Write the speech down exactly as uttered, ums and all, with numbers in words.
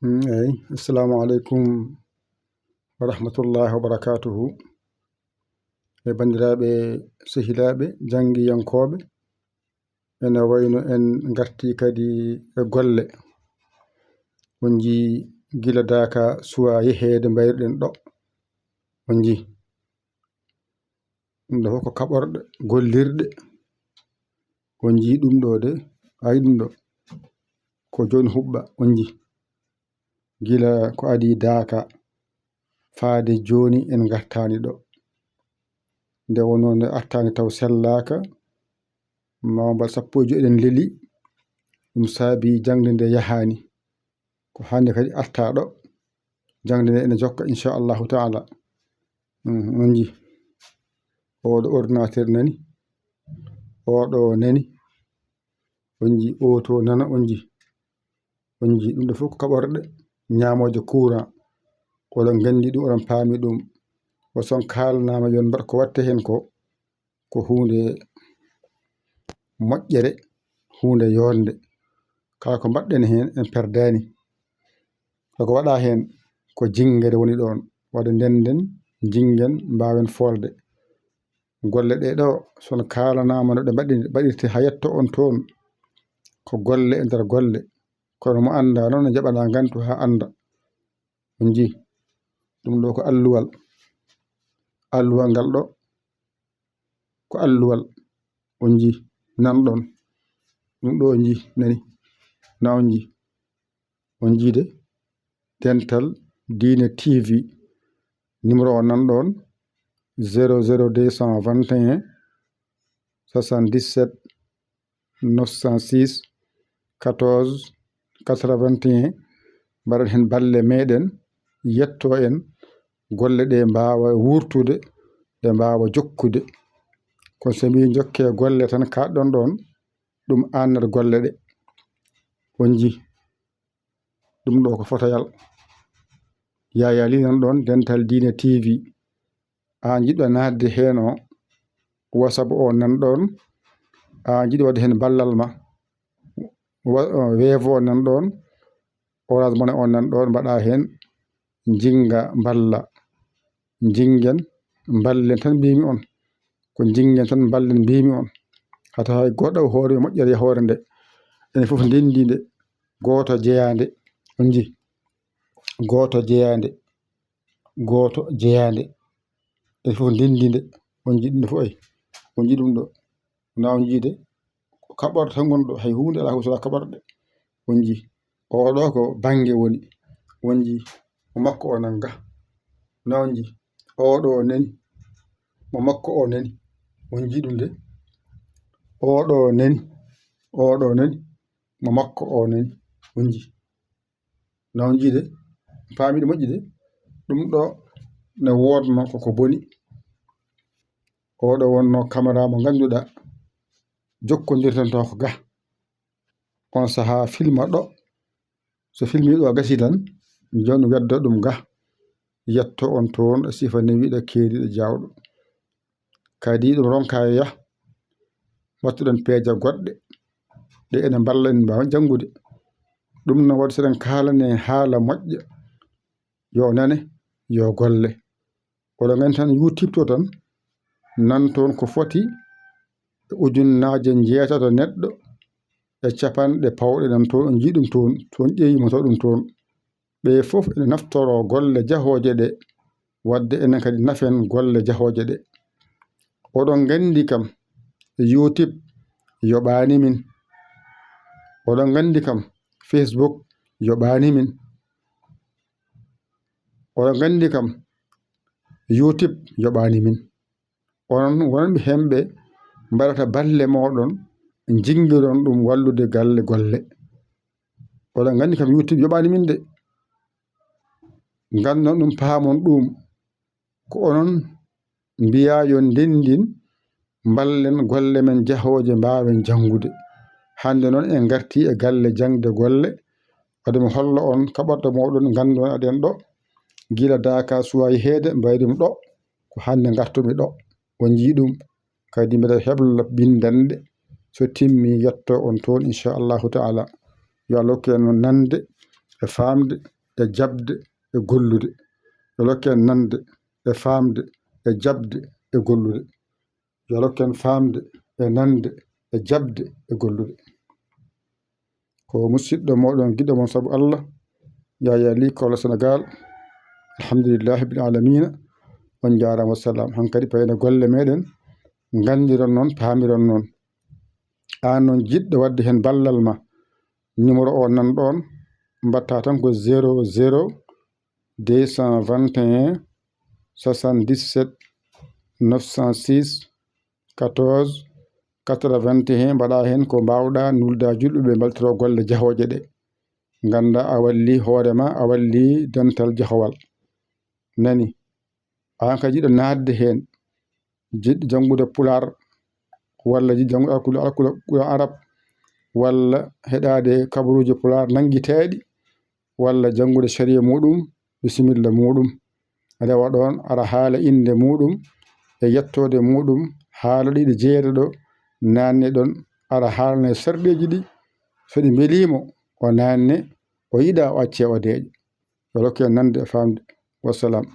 Eyi, assalamu aleykum wa rahmatullahi wa barakatuhu. E banndiraaɓe, sehilaaɓe, janngiyankooɓe, ene wayno en ngartii kadi e golle. On njii gila daaka suwaa yeheede mbayruɗen ɗo. On njii. Ɗum ɗo fof ko kaɓorɗe gollirɗe. On njii ɗum ɗo de, ay ɗum ɗo. Ko jooni huɓɓa, on njii. Gila ko adii daaka faade jooni en ngartaani ɗo. Nde wonno nde artaani taw sellaaka, ma mbaɗ sappo e joy eɗen leli, ɗum saabi jaŋde nde yahaani. Ko hannde kadi artaa ɗo, jaŋde nde ene jokka, inchallahu taala. Mm, on njii. Oɗo ordinateur nani, oɗo nani, on njii, oto nana, on njii. On njii, ɗum ɗo fof ko kaɓorɗe ñaamooje courant. Oɗon nganndi ɗum, oɗon paami ɗum. O son kaalanaama yon mbaɗ ko watte heen ko, ko huunde moƴƴere, huunde yoornde. Kala ko mbaɗɗen heen, en perdaani. Ko ko waɗa heen, ko jinngere woni ɗoon. Waɗa ndenden, njingen, mbaawen foolde. Golle ɗe ɗo, son kaalanaama no ɗe mbaɗi-, mbaɗirte haa yetto on toon. Ko golle e nder golle. Kono mo annda noon, ne jaɓana ngantu haa annda. On njii, ɗum ɗo ko alluwal. Alluwal ngal ɗo, ko alluwal. On njii, nan ɗon. Ɗum ɗo on njii, nani. Na on njii. On njii de, Dental Diine T V. Numéro o nan ɗon, zéro zéro deux cent vingt et un, soixante-dix-sept, neuf cent six, quatorze, quatre-vingt-un. Mbaɗen heen balle meɗen, yetto en, golle ɗe mbaawa wuurtude, ɗe mbaawa jokkude. Kono so mbi jokke golle tan kaɗɗon ɗon, ɗum annata golle ɗe. On njii. Ɗum ɗo ko fotoyal. Yaya Ly nan ɗon, Dental Diine T V. Aan jiɗɗo naatde heen o, WhatsApp o nan ɗon. Aan jiɗɗo waɗde heen ballal ma, wa-, o, Wave o nan ɗon, Orange Money o nan ɗon, mbaɗa heen, njinnga, mballa. Njinngen, mballen tan mbiymi on. Ko njinngen tan mballen mbiymi on. Hata hay gooto hoore moƴƴere yahoore nde. Enen fof ndenndi nde. Gooto jeyaande. On njii. Gooto jeyaande. Gooto jeyaande. Enen fof ndenndi nde. On njii ɗum ɗo fof ay. On njii ɗum ɗo. Na on njii de. Ko kaɓorɗe tan ngonɗo. Hay huunde alaa ko sona kaɓorɗe. On njii. Oɗo ko bannge woni. On njii. Mo makko o nan ga. Na on njii. Oɗo o nani. Mo makko o nani. On njii ɗum de. Oɗo o nani. Oɗo o nani. Mo makko o nani. On njii. Na on njii de. Paami ɗo moƴƴi de. Ɗum ɗo ne woodno ko ko boni. Oɗo wonno kamera mo ngannduɗaa jokkondirten to ko ga. On sahaa filma ɗo. So filmi ɗo gasi tan, jooni weddo ɗum ga. Yetto on toon e sifa newiiɗo keeriiɗo jaawɗo. Kadi ɗum ronka e yah. Wattuɗen peeje goɗɗe. Ɗe ene mballa en mbaawa janngude. Ɗum no waɗi so eɗen kaalane haala moƴƴa. Yo nane, yo golle. Oɗon nganndi tan YouTube to tan, nan toon ko foti e ujunnaaje njeetato neɗɗo e capanɗe pawɗe nan toon, on njii ɗum toon, toon ƴeewi mo to ɗum toon. Ɓe fof ene naftoroo golle jahooje ɗe, waɗde enen kadi nafen golle jahooje ɗe. Oɗon nganndi kam, YouTube yoɓaani min. Oɗon nganndi kam, Facebook yoɓaani min. Oɗon nganndi kam, YouTube yoɓaani min. Onon wonɓe hemɓe mbaɗata balle mooɗon, njingiron ɗum wallude galle golle. Oɗon nganndi kam, YouTube yoɓaani min de. Nganndon ɗum, paamon ɗum. Ko onon mbiyaa yo ndenndin, mballen golle men jahooje, mbaawen janngude. Hannde noon en ngartii e galle jaŋde golle. Wade mi holla on kaɓorɗe mooɗon, nganndon aɗen ɗo. Gila daaka suwaa yeheede, mbayri mi ɗo. Ko hannde ngartumi ɗo. On njii ɗum. Kadi mbeɗa hebla binndannde. So timmi, yetto on toon, inchallahu taala. Yo Allah hokku en nande e faamde. e jaɓde e gollude. Yo Allah hokku en nande e faamde e jaɓde e gollude. Yo Allah hokku en faamde e nande e jaɓde e gollude. Ko musidɗo mooɗon, giɗo mon sabu Allah, Yaya Ly Kowla Senegal. Alhamdulillahi rabbil alamina. On njaaraama, wassalam. Hankadi payen e golle meɗen, nganndiron noon, paamiron noon. Aan noon jiɗɗo waɗde heen ballal ma, numéro o nan ɗoon, mbaɗtaa tan ko zéro zéro deux cent vingt et un soixante-dix-sept neuf cent six quatorze quatre-vingt-un, mbaɗa heen ko mbaawɗa, nulda julɓe ɓe mbaltoro golle jahooje ɗe. Ngannda a walli hoore ma, a walli dental jahowal. Nani, aan kadi jiɗɗo naatde heen, jiɗɗo janngude Pulaar, walla jiɗɗo janngude alkul-, alkul-, Alkul Arab, walla heɗaade kabaruuji Pulaar nanngiteeɗi, walla janngude sariya muuɗum, bisimilla muuɗum. Rewa ɗoon, ara haala innde muuɗum e yettoode muuɗum, haala ɗiɗi jeeyɗo ɗo, naanne ɗoon, ara haalne sarɗeeji ɗi, so ɗi mbelii mo, o naanne, o yiɗa, o accee, o deeƴa. Yo Allah hokku en nande e faamde. Wassalam.